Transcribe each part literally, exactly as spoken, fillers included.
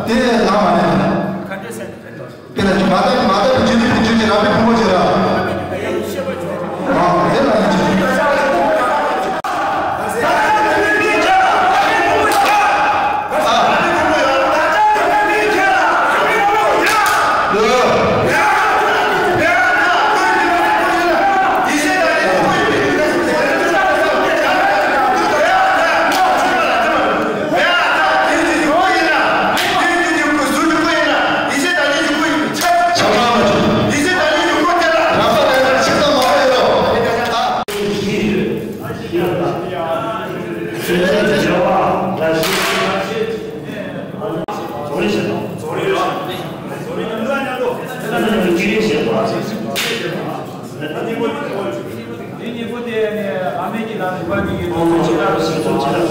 དེ་ལ་མ་ནས། དེ་ལ་མ་ད་མ་ད་བུ་ཆུ་ནི་བུ་ཆུ་ཅི་ར་བི་ཕུང་པོ་ཅི་ར། ཨ་དེ་ལ་ནི་ཅི། དེ་གཉིས་པོ་དེ་ནི་བླ་མེད་ཀྱི་ལམ་རིག་པ་གཉིས་ཀྱི་ལུགས་སྲོལ་ཇི་ལྟར་བྱེད་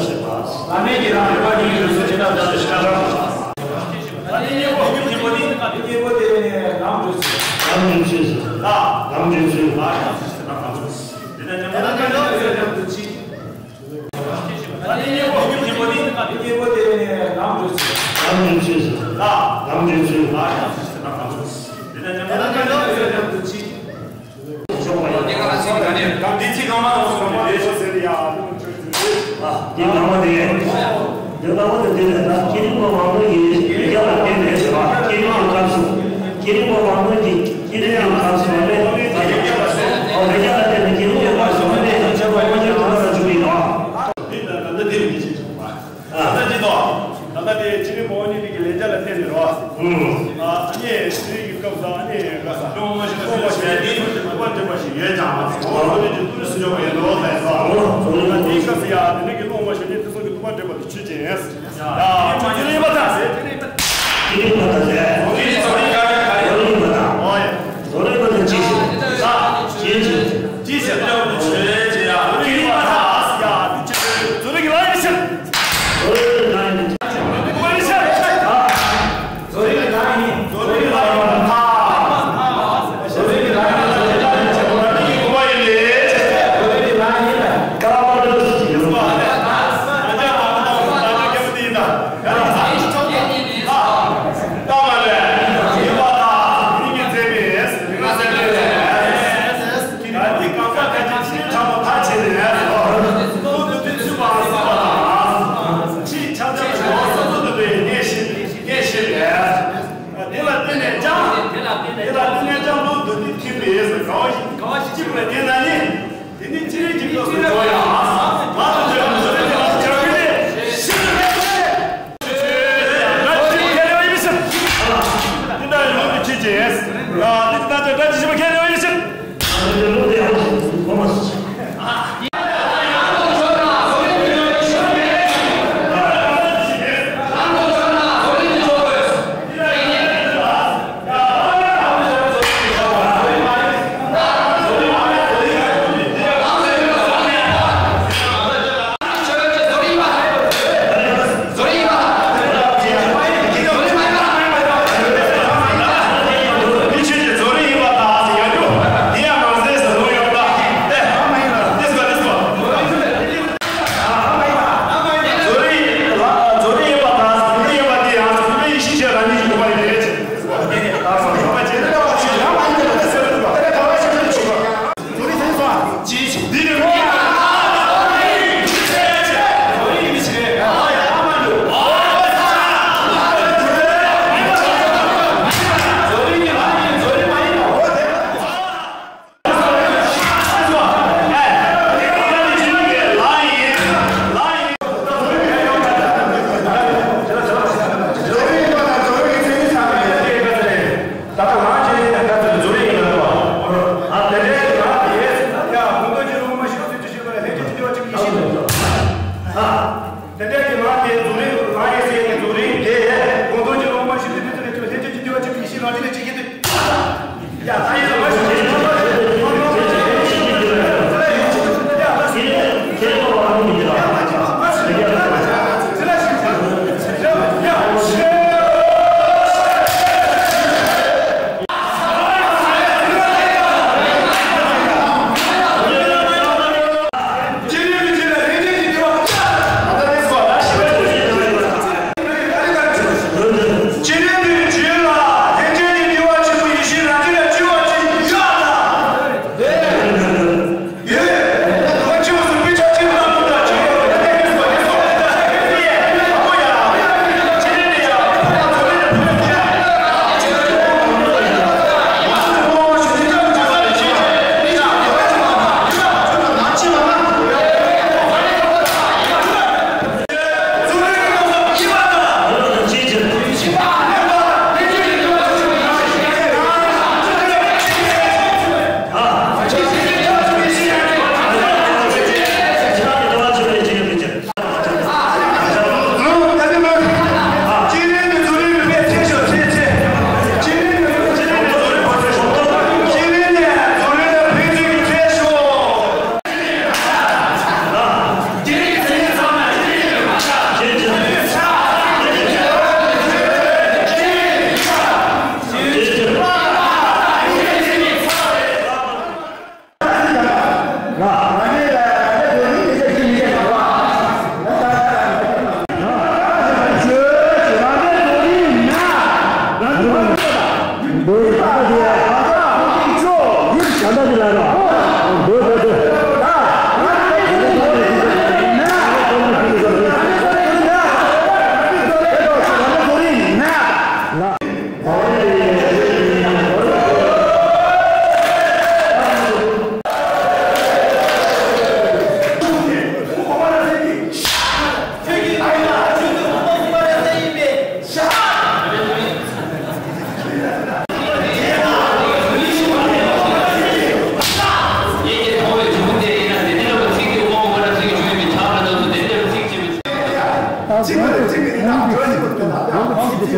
པ། བླ་མེད་ཀྱི་ལམ་རིག་པ་གཉིས་ཀྱི་ལུགས་སྲོལ་ཇི་ལྟར་བྱེད་པ། དེ་གཉིས་པོ་དེ་ནི་ལམ་འགྲོ་ཚུལ། ལམ་འགྲོ་ཚུལ། ལམ་འགྲོ་ཚུལ། དེ་ནས་ཉམས་ལེན་ཡོད་ཉམས་སུ་མཆིས། ལམ་འགྲོ་ཚུལ། ལམ་འགྲོ་ཚུལ། འདི་ཚིག་གང་མ་ལ་སོང་ནས་ལས་ཤོག་ཟེར་ཡ། འདི་ལམ་བ་དེ། འདི་ལམ་བ་དེ་དེ་ལས་ད་ཁྱེད་རིག་པ་དབང་པོ་ཡི་ལས་རྒྱ་ལ་བརྟེན་ནས་ཟེར་བ། ཁྱེད་རིག་པའི་སྐབས་སུ། ཁྱེད་རིག་པ་དབང་པོ་གི་ཁྱེད་རིག་པའི་སྐབས་སུ་ནས། ཨོ་ལས་རྒྱ་ལ་བརྟེན་ནས་ཁྱེད་རིག་པའི་སྐབས་སུ་ནས་ཁྱེད་རིག་པ་དབང་པོ་གི་དོན་ལ་འཇུག་པའི་ནོ། འདི་ལ་ད་ལྟ་འདིར་མི་བྱེད་ཅིག་པ། ད་ལྟ་འདི་དང་། ད་ལྟ་དེ་ཕྱི་རིམ་པ་དབང་ཉིད་ཀྱི་ལས་རྒྱ་ལ་བརྟེན་ནས་རོ། ཨ་ནི་ཕྱི་རིམ་གྱི་སྐབས་སུ་ཨ་ནི་ག་ས། སློབ་མ་ཞིག་ལ་སློབ་མ་ཞིག་ལ་དེའི་ཐོག་ཏུ་ཐུག་པ་འདྲེན་པ་ཞིག་ཡོད་ཀྱང་མ་ཚད་ཁོ་བོ་ནི་ཀྱི་ཏུ་རུ་སུ་ཡོད་པ་ཡིན་ནོ་ལ་ཡིན་ནོ། ད་དེའི་སྐབས་སུ་ཡ་དེ་ནི་ཀྱི་སློབ་མ་ཞིག་ནི་དེ་ཚོ་གི་ཐུག་པ་འདྲེན་པ་དེ་ཆོས་ཅན། ཡ་ཡ་ཡིན་པ་དང་ཟེར། ཁྱེད་རིག་པ་དང་ཟེར། ཁྱེད་རིག་པ་དང་ཟེར། ཨོ་ཡ། བཟོ་རིག་པ་དང་ཅི་ཞིག་ཅི་ཞིག་ཅི་ཞིག་ཅི་ཞིག་ཅི་ཞིག་ཅི་ཞིག་བཟོ་རིག་ལ་ཡིན་ཞིག་བཟོ་རིག་ལ་ཡིན་ཞིག་བཟོ་རིག་ལ་ཡིན། བཟོ་རིག་ལ་ཡིན། དེ་ལ་བརྟེན་ནས་ཀྱང་། དེ་ལ་བརྟེན་ནས་ཀྱང་ལོ་དུ་དེ་ཐིམ་པས་གང་བ་ཞིག་གང་བ་ཞིག་གཅིག་ལ་བརྟེན་ན་ནི། དེ་ནི་ཅི་རིགས་ཀྱི་སྐབས་སུ་འགྲོ་ཡང་། ང་དང་འདྲ་བའི་བཟོ་རིག་གི་ལམ་བྱ་བའི་ལས་ཤིན་ཏུ་ལེགས་པ་ལས། ད་ཅི་ཞིག་ཁས་ལེན་པ་ཡིན་ཟེར། འདི་ལྟ་བུའི་ལུགས་ཀྱི་ཆོས་ཅན། ད་འདི་ལྟ་བུའི་ད་ཅི་ཞིག་ཁས་ལེན་པ་ཡིན་ཟེར།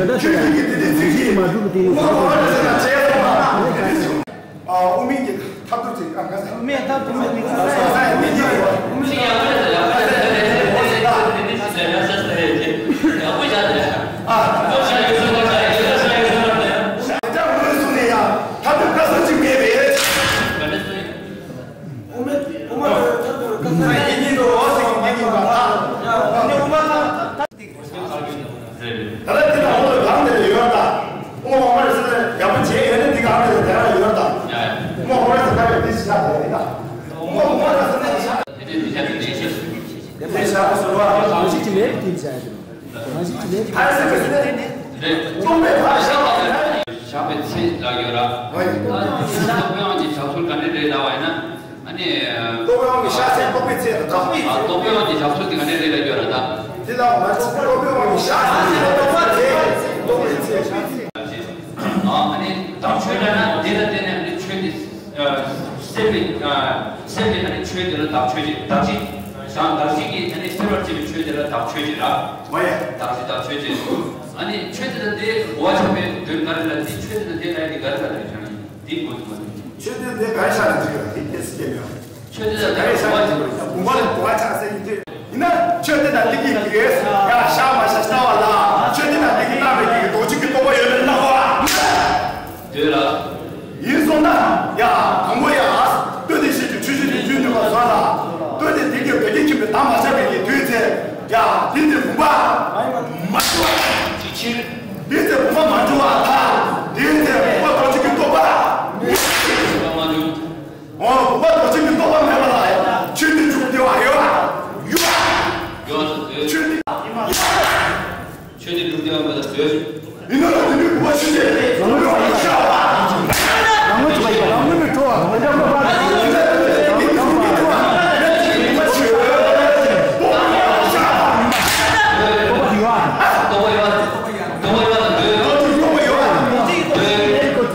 ད་ཆོས་ཀྱི་དེ་དེ་ཚིག་གིས་མ་གྲུབ་པ་དེ་ནི་ཨ། དབུ་མའི་གི་ཐབས་སྡུད་ཅིག་ཨ་ཁ་ས། དབུ་མའི་ཐབས་སྡུད་མི་ཚོ་ས་ཡ་མི་གི་དབུ་མའི་ཡང་ཨ་ད་ཅག་ངོས་སུ་ནས་ཡང་ཐབས་སྡུད་ཁ་སང་ཅིག་མེད་པས། དབུ་མའི་དབུ་མ་ཐབས་སྡུད་ཁ་སང་ཡིན་ཡིན་དུ་འོ་ཟེར་གྱི་མི་གི་ད་ལྟ་དེ་དང་འོ་ལ་གང་དེ་ལ་ཡོད་ད། དབུ་མ་དབུ་མ་རེད་ཟེར་ནས་ཡག་པོ་བྱས་ཡོད་ན་འདི་ག་རེ་ཡོད་དེ་རང་ཡོད་ད། དབུ་མ་དབུ་མ་རེད་ཟེར་ཁ་ཡོད་འདི་ཞིག་ཆགས་དེ་རེད་ད། དབུ་མ་དབུ་མ་རེད་ཟེར་ནས་ཆགས། དེ་དེ་དེ་ཆགས་དེ་དེ་ཆགས། དེ་ཆགས་ཟེར་བ། གང་ཞིག་ཅི་མེད་པའི་དེ་ཆགས་ཡོད། གང་ཞིག་ཅི་མེད་པའི་ཕར་ཟེར་གི་ཟེར་ནས་རེད། རྟོག་པས་ཕར་བཞག་པ་རེད། བཞག་པའི་ཚེ་ལ་ཡོད་ར། ད་རྟོག་པའི་དབང་གིས་བཞག་ཚུལ་ག་འདྲ་རེད་ལབ་པ་ཡིན་ན། ཨ་ནི། རྟོག་པའི་དབང་གིས་བཞག་ཚེ་རྟོག་པའི་ཚེ་ལ་ད། ཨ་རྟོག་པའི་དབང་གིས་བཞག་ཚུལ་དེ་ག་འདྲ་རེད་ལབ་ཡོད་ར་ད། དེ་ལ་ང་ཚོ་རྟོག་པའི་དབང་གིས་བཞག་ཚེ་རྟོག་པའི་ཚེ། རྟོག་པའི་ཚེ། ཨ་ནི་བདག་ཆོས་ལབ་ན་དེ་ལ་བརྟེན་ནས་ཨ་ནི་ཆོས་དེ། སེམས་ནི། སེམས་ནི་ཨ་ནི་ཆོས་དེ་ལ་བདག་ཆོས་ཅན། བདག་གཅིག་ཀྱང་བདག་གཅིག་གིས་ཨ་ནི་འཚོལ་བར་བྱེད་པའི་ཆོས་དེ་ལ་བདག་ཆོས་ཅན་ར། མ་ཡ། བདག་གཅིག་བདག་ཆོས་ཅན། ཨ་ནི་ཆོས་དེ་ལ་དེ་གོ་བ་ཆགས་པའི་དོན་ག་རེ་ལ་དེ་ཆོས་དེ་ལ་དེ་ལ་དེ་ག་རེ་ལ་དེ་ཆགས་ནས་དེ་གོ་ཐུབ་པ་དེ། ཆོས་དེ་ལ་དེ་ག་རེ་ཆགས་ནས་དེ་ག་དེ་སྐྱེས་སུ་སྐྱེས་མེད། ཆོས་དེ་ལ་དེ་ག་རེ་ཆགས་ནས་དེ་བུམ་པ་ལ་གོ་བ་ཆགས་ཟེར་ཡིན་དུས། ཡིན་ན་ཆོས་དེ་དང་འདི་གི་ཡིག་ཡ་ཤ་མ་ཤ་ཤ་བ་ལ་ཆོས་དེ་དང་འདི་གི་སྣང་བའི་ཡིག་རྡོ་རྗེ་གི་རྟོག་པ་ཡོད་ལ་སྣང་བ། འདོད་ལ། ཡིན་སོང་ན་ཡ་དང་པོ་ཡ་ལྟོས་དེ་ཤེས་ཀྱི་ཆོས་ཤེས་ཀྱི་རྒྱུ་ནུས་པ་བཟང་ལ་ལྟོས་དེ་འདི་གི་བོད་ཀྱི་ཁྱིམ་པའི་དང་མ་ཤ་བའི་ཡིག་དུས་ཚེ་ཡ་འདི་ཚེ་བུམ་པ་མ་འགྱུར་བ་ཅི་ཕྱིར། འདི་ཚེ་བུམ་པ་མ་འགྱུར་བ་དང་འདི་ཚེ་བུམ་པ་རྡོ་རྗེ་གི་རྟོག་པ་མ་འགྱུར། འོ་བུམ་པ་རྡོ་རྗེ་གི་རྟོག་པ་མེད་པ་ལ་ཡང་ཆོས་འདི་འཇུག་བདེ་བ་ཡོད་ཡོད་ཡོད་ཆོས་འདི་ཆོས་འདི་འཇུག་བདེ་བ་མེད་པ་ཟེར། ཡིན་ན་ལ་འདི་ནི་བུམ་པ་ཆོས་ཅན། བུམ་པ་ཡིན་ཤ་བ། རང་ངོ་ཚུགས་པ་ཡིན། རང་ངོ་མི་འཕྲོ་བ། རང་ངོ་མི་འཕྲོ་བ། རྟོག་པ་ཡོད། རྟོག་པ་ཡོད། རྟོག་པ་ཡོད། རྟོག་པ་ཡོད། རྟོག་པ་ཡོད། རྟོག་པ་ཡོད།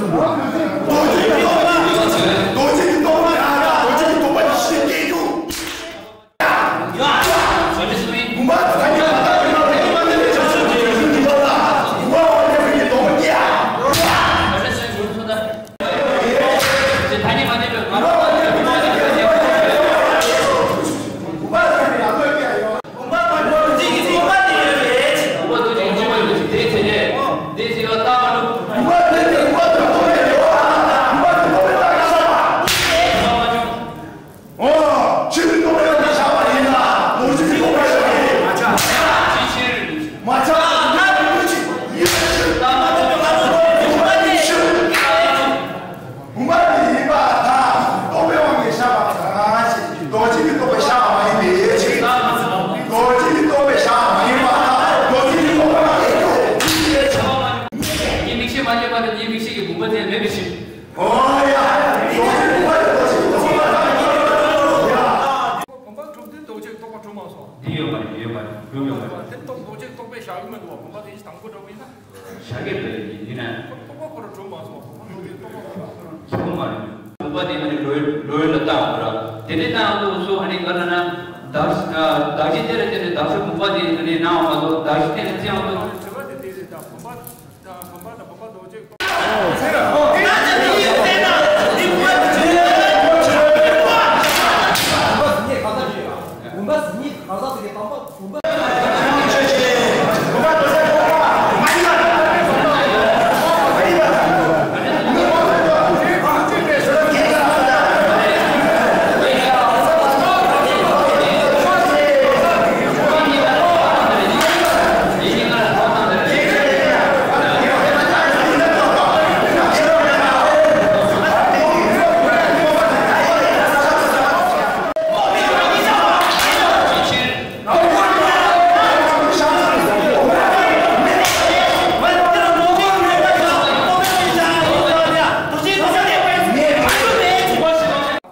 རྟོག་པ་ཡོད། རྟོག་པ་ཡོད། རྡོ་རྗེ་གི་རྟོག་པ་ཡང་རྡོ་རྗེ་གི་རྟོག་པ་ཡི་ཤེས་སྐྱེ་རྒྱུ། ཨོ། ཆོས་ཀྱི་རྟོག་པས་ལ་བཞག་པ་ཡིན་ན་ལོ་རྒྱུས་ཀྱི་རྟོག་པ་ཞིག་ཡིན། མ་ཆགས། ཅི་ཕྱིར། མ་ཆགས་ན་ལོ་རྒྱུས་ཡིན་ཕྱིར། བུམ་པ་ཡིན་པ་དང་རྟོག་པའི་དབང་གིས་བཞག་པ་གང་ཞིག་རྡོ་རྗེ་གི་རྟོག་པས་བཞག་པ་མ་ཡིན་པའི་ཕྱིར། རྡོ་རྗེ་གི་རྟོག་པས་བཞག་པ་མ་ཡིན་པ་དང་རྡོ་རྗེ་གི་རྟོག་པ་མ་ཡིན་པའི་ཕྱིར། ཉིད་མིག་ཤེས་མ་སྐྱེས་པ་དང་ཉིད་མིག་ཤེས་ཀྱི་བུམ་པ་དེ་མེད་པའི་ཕྱིར། ཨོ་ཡ། བུམ་པ་གྲུབ་དུས་རྡོ་རྗེ་རྟོག་པ་གྲུབ་མ་སོང་། འདི་ཡོད་པ་རེད། ཡོད་པ་རེད། གྲུབ་ཡོད་པ་རེད། དེ་རྟོག་རྡོ་རྗེ་རྟོག་པས་བཞག་གི་མི་འདུག་བ། བུམ་པ་དེ་གཅིག་དང་པོ་འགྲོ་གི་ཡིན་ན། བཞག་གི་རེད། ཡིན་ན། རྟོག་པ་ཁོ་རང་གྲུབ་མ་སོང་། རྡོ་རྗེ་རྟོག་པ་ཁོ་རང་གྲུབ་མ་སོང་། བུམ་པ་དེ་ཨ་ནི་ལོས་ལོས་ལ་བཏང་བ་ར། དེ་ནས་བཏང་དུས་སུ་ཨ་ནི་ག་ལ་ན། བདག་བདག་གཞན་དེ་ལ་བརྟེན་ནས་བདག་ཆོས་བུམ་པ་དེ་ཨ་ནི་སྣང་བ་མ་གཏོགས་བདག་གཞན་དེ་ལ་བརྟེན་ཡོང་དུས། དྲི་བ་དེ་དེ་རེད་ད། བུམ་པ། བུམ་པ་དང་བུམ་པ་རྡོ་རྗེ།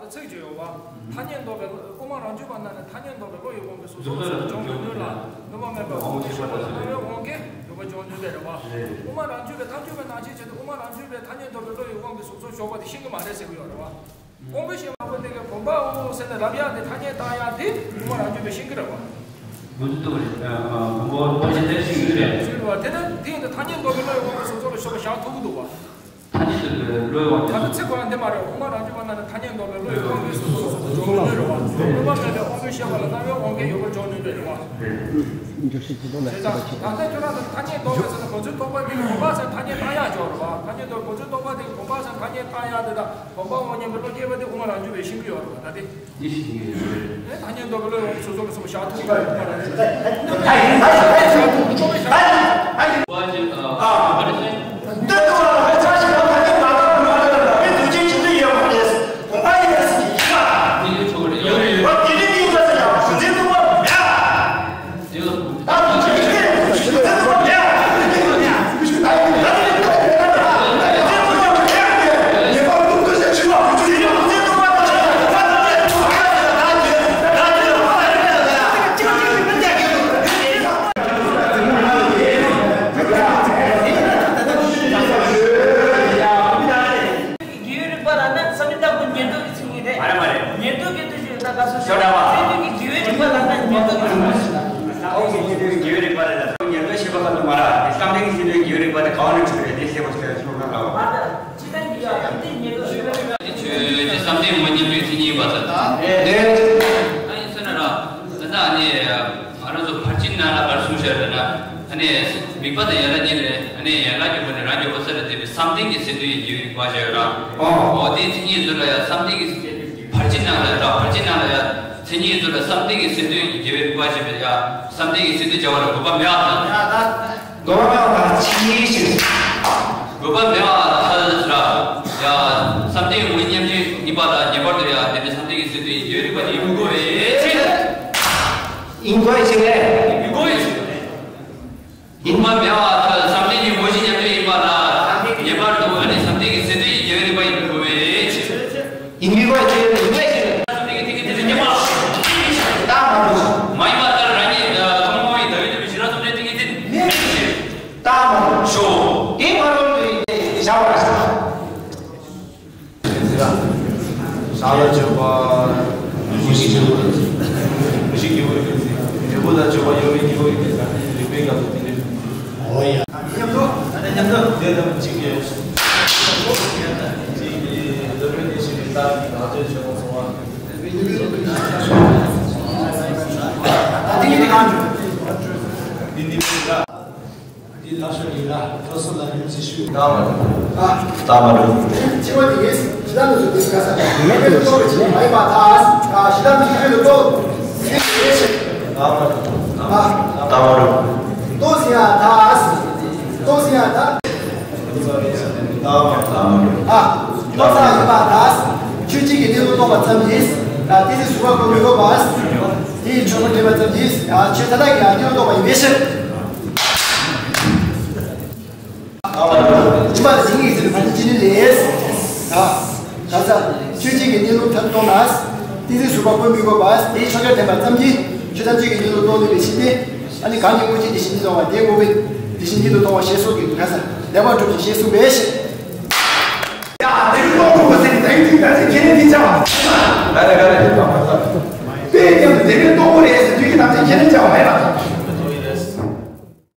ཚིག་ཅིག་ཡོད་པ། ཐ་སྙད་འདོགས་པའི་དབུ་མ་རང་རྒྱུད་པ་རྣམས་ནི་ཐ་སྙད་འདོགས་པའི་བློ་ཡི་དབང་གིས་གཟུགས་ཚོགས་གཟུགས་སྦྱོང་མི་ནུས་ལ། ནུས་པ་མེད་པའི་དབང་གིས་ཤེས་པ་ལ་སོགས་པའི་དབང་གིས་ནུས་པ་སྦྱོང་ནུས་པས་རེད་བ། དབུ་མ་རང་རྒྱུད་པས་ཐལ་འགྱུར་བའི་སྣང་མཆེད་བྱས་ཏེ་དབུ་མ་རང་རྒྱུད་པས་ཐ་སྙད་འདོགས་པའི་བློ་ཡི་དབང་གིས་གཟུགས་ཚོགས་འཇོག་པ་དེ་ཤེས་ཀྱི་མ་རེད་ཟེར་གྱི་ཡོད་རེད་བ། དབང་པོའི་ཤེས་པ་པོ་དེ་གའི་བུམ་པའོ་ཟེར་ནས་ལབ་ཡག་དེ་ཐ་སྙད་བཏགས་ཡག་དེ་དབུ་མ་རང་རྒྱུད་པས་ཤེས་ཀྱི་རེད་བ། མུ་ཟི་ཏུ་རེད། ཨ་ཨ་མགོན་པོ་རིན་པོ་ཆེ་དེ་ཞིག་ཡོད་རེད། ཞིག་རེད་བ། དེ་ནི་དེ་ཡིན་དུས་ཐ་སྙད་འདོགས་པའི་བློ་ཡི་དབང་པོ་སོ་སོ་ལ་ཤོག་བཞག་ཐུབ་ཀྱི་འདུག་བ། ཐ་སྙད་འདོགས་པའི་བློ་ཡི་དབང་པོ། ད་ལྟ་ཚིག་ཁོ་རང་འདི་མ་རེད། དབུ་མ་རང་རྒྱུད་པ་ནང་ནས་ཐ་སྙད་འདོགས་པའི་བློ་ཡི་དབང་པོའི་སོ་སོ་སོ་སོ་འཇོག་མི་ནུས་རེད་བ། བློ་མ་མེད་པའི་དབང་པོའི་ཤེས་པ་ལ་རྣམ་པའི་དབང་སྐལ་ཡོད་པར་འཇོག་ནུས་པ་རེད་བ། འཇོག་ཤེས་ཀྱི་འདུག་ལ། བྱས་ཙང་ད་ལྟ་ཁྱོད་རང་ཚོ་ཐ་སྙད་འདོགས་པའི་ཚེ་ན་གོ་མཚོན་རྟོག་པ་དེ་གོམས་པ་ཚེ་ཐ་སྙད་བཏགས་ཡག་འཇོག་རེད་བ། ཐ་སྙད་འདོགས་གོ་མཚོན་རྟོག་པ་དེ་གོམས་པ་ཚེ་ཐ་སྙད་བཏགས་ཡག་དེ་དང་། གོམས་པ་འོང་སྙམ་པའི་བློ་སྐྱེས་པ་དེ་དབུ་མ་རང་རྒྱུད་པས་ཤེས་ཀྱི་ཡོད་རེད་བ། ད་དེ། འདི་ཞིག་ཡིན་རེད། ཨེ་ཐ་སྙད་འདོགས་པའི་བློ་ཡི་དབང་པོ་སོ་སོ་ལ་སོགས་བཞག་ཐུབ་པ་རེད། རྒྱལ་བའི་རིག་པ་ལ་ན་བསམ་མི་རྟག་པའི་ཉེར་བསྡོགས་ཀྱི་མཚན་ཉིད་རེད། མ་རེད་མ་རེད། ཉེར་བསྡོགས་ཀྱི་བསྡུས་ཚིག་ད་ག་སོ་ཞོ་ད་བ། སེམས་ཅན་གྱི་རྒྱལ་བའི་རིག་པ་ལ་ན་ཉེར་བསྡོགས་ཀྱི་མཚན་ཉིད་རེད། ད་འོག་གི་སེམས་ཅན་གྱི་རྒྱལ་བའི་རིག་པ་ལ་ན་ཉེར་བསྡོགས་ཤེས་པ་ཁ་ཐུག་མ་རེད། བསམ་གཏན་གྱི་སེམས་ཅན་གྱི་རྒྱལ་བའི་རིག་པ་དེ་ག་བ་ནས་བྱུང་རེད། དེ་ཤེས་པ་ཤེས་ཤོག་ན་ལ་བ། ཅི་ལྟར་ཡིན་ཡང་ཡིན་ཏེ་ཉེར་བསྡོགས་ཤེས་པ་རེད། དེ་ཆོས་ཀྱི་བསམ་གཏན་དངོས་ཉིད་ཀྱི་མཚན་ཉིད་ཡིན་པ་ད་ལྟ། རེད། ད་ཡིན་ཟེར་ན་ར། ད་ལྟ་ཨ་ནི། ང་རང་ཚོ་ཕར་ཕྱིན་ནང་ལ་ག་རེ་གསུངས་བཞག་རེད་ན། ཨ་ནི་དམིགས་པ་དང་ཡན་ལག་གཉིས་རེད། ཨ་ནི་ཡན་ལག་གི་སྒོ་ནས་རང་གི་འོད་གསལ་ལ་ལྡན་པའི་བསམ་གཏན་གྱི་སེམས་དོན་ཡིན་རྒྱུ་ཡིན་པ་ཞིག་ཡོད་ར། ཨོ། ཨོ་དེའི་མཚན་ཉིད་ཚོ་ལ་ཡང་བསམ་གཏན་གྱི་སེམས་དོན་ཕར་ཕྱིན་ནང་ལ་ཡང་ར། ཕར་ཕྱིན་ནང་ལ་ཡང་མཚན་ཉིད་ཚོ་ལ་བསམ་གཏན་གྱི་སེམས་དོན་ཡིན་རྒྱུ་ཡིན་པ་ཞིག་ཡོད་ཡ། བསམ་གཏན་གྱི་སེམས་དོན་བྱ་བ་ལ་དགོས་པ་མེད་པ་དང་། དགོས་པ་མེད་པ་དང་ཕྱིན་ཞིག་དགོས་པ་མེད་པ་ཐལ་ཟེར་ར། ཡ། བསམ་གཏན་དངོས་མཉམ་གཅིག་ཡིན་པ་ལ་ངེས་པར་དུ་ཡ་དེ་ནི་བསམ་གཏན་གྱི་སེམས་དོན་ཡིན་རྒྱུ་ཡིན་པ་ཡིན་དགོས་པའི་ཕྱིར། ཡིན་དགོས་ཡིན་ཟེར་ལས། ཡིན་དགོས་ཡིན་ཟེར། ཡིན་པ་མེད་པ་ཐལ། བསམ་གཏན་གྱི་དངོས་གཞི་མཉམ་གཅིག་ཡིན་པ་ལ་ངེས་པར་དུ་ཨ་ནི་བསམ་གཏན་གྱི་སེམས་དོན་ཡིན་རྒྱུ་ཡིན་པ་ཡིན་དགོས་པའི་ཕྱིར། ཡིན་མི་དགོས་ཅེས་ཡིན་མེད་ཅེས། རྟགས་མ་གྲུབ། མ་ཡིན་པ་ལྟར་རང་ཉིད་ཐུན་མོང་བའི་བདག་ཉིད་དུ་བྱེད་རང་ཚོགས་ནས་ཏིང་ངེ་འཛིན་མེད་ཅེས། རྟགས་མ་གྲུབ། ཞོ། དེ་མ་རུང་བའི་བྱ་བ་ར། ས་ལ་བྱོན་པ། མུ་བཞི་སྐྱེ་བོ་རིགས་ཀྱི། མུ་བཞི་སྐྱེ་བོ་རིགས་ཀྱི། འབྲས་བུ་དང་བྱེད་པ་ཡོད་པའི་སྐྱེ་བོ་རིགས་ཀྱི། རིག་པའི་རྒྱ་མཚོ་དེ་འདྲའི། ཨོ་ཡ། མཉམ་དུ། ད་ནི་མཉམ་དུ། དེ་དང་གཅིག་གི། གཅིག་གི་འདོད་པའི་གནས་ཤིང་རིག་ལྟ་གི་ང་ཚོའི་ཆོས་ལ་སོང་བ། ད་དེ་ཡིན་གང་འདི་འདི་མིན་ལ། འདི་ལ་ཤོད་ཡིན་ལ་ཐོ་སོ་ལ་ཡུམ་ཞེས་ཞུ། ད་མ་རུ། ཨ། ད་མ་རུ། ཆེ་བ་དེ་ཡིན། ཞི་ལམ་དུ་འདི་ག་ས། མེད་པའི་ལྟོ་བའི་ཆེད་མ་ཡིན་པ་དང་། ཨ། ཞི་ལམ་དུ་ཡིན་པའི་ལྟོ། ད་མ་རུ། ཨ། ད་མ་རུ། ལྟོ་ཟིན་ཡ་ད། ལྟོ་ཟིན་ཡ་ད། ད་མ་རུ། ཨ། ལྟོ་ཚང་ཡིན་པ་ད། ཆོས་ཅན་གྱི་གནས་ལུགས་རྟོགས་པ་ཙམ་ཡིན། ད་དེ་ཚེ་གཟུགས་པ་ཀུན་མི་དགོས་པ། དེ་ཡི་ཆོས་སྐུ་འདྲེས་པ་ཙམ་ཡིན། ཨ། ཆོས་མཐའ་དག་གི་ཡང་གནས་ལུགས་རྟོགས་པ་ཡིན་པའི་ཕྱིར། ཡིན་པ་ལ་ཇི་སྙེད་ཡིན་ཟེར་བའི་བར་གྱི་ཅི་ནུས་ལས། ད་ག་ས་ཆོས་ཅན་གྱི་གནས་ལུགས་མཐར་གཏོང་ན། ཏིང་འཛིན་གཟུགས་པ་ཀུན་མི་དགོས་པ་དེའི་ཕྱོགས་ཆོས་བསྟན་པ་ཙམ་གྱིས་ཆོས་ཐམས་ཅད་ཀྱི་གནས་ལུགས་རྟོགས་ནུས་པའི་ཕྱིར་ཏེ། ཨ་ནི་གང་གིས་དངོས་གཞི་དེ་བཞིན་ཉིད་རྟོགས་པ་དེ་དངོས་པོའི་དེ་བཞིན་ཉིད་དུ་རྟོགས་པ་ཞེས་གསུངས་ཀྱི་འདུག་ག་ས་ལེགས་པར་གྲུབ་ཅིང་ཞེས་གསུངས་པའི་ཕྱིར། ཡ། དེ་རིང་ཀློག་དགོས་པ་ཟེར་ནས་ད་ཡིན་དུས་ད་ཚེ་ཁྱེད་རང་འདི་བྱ་བ། ག་རེ་ག་རེ། དཔེ་ཀྱང་དེ་རིང་ཀློག་དགོས་རེད་ཟེར་དུས་ཀྱི་ད་ཚེ་ཁྱེད་རང་བྱ་བ་མེད་པ་དང་།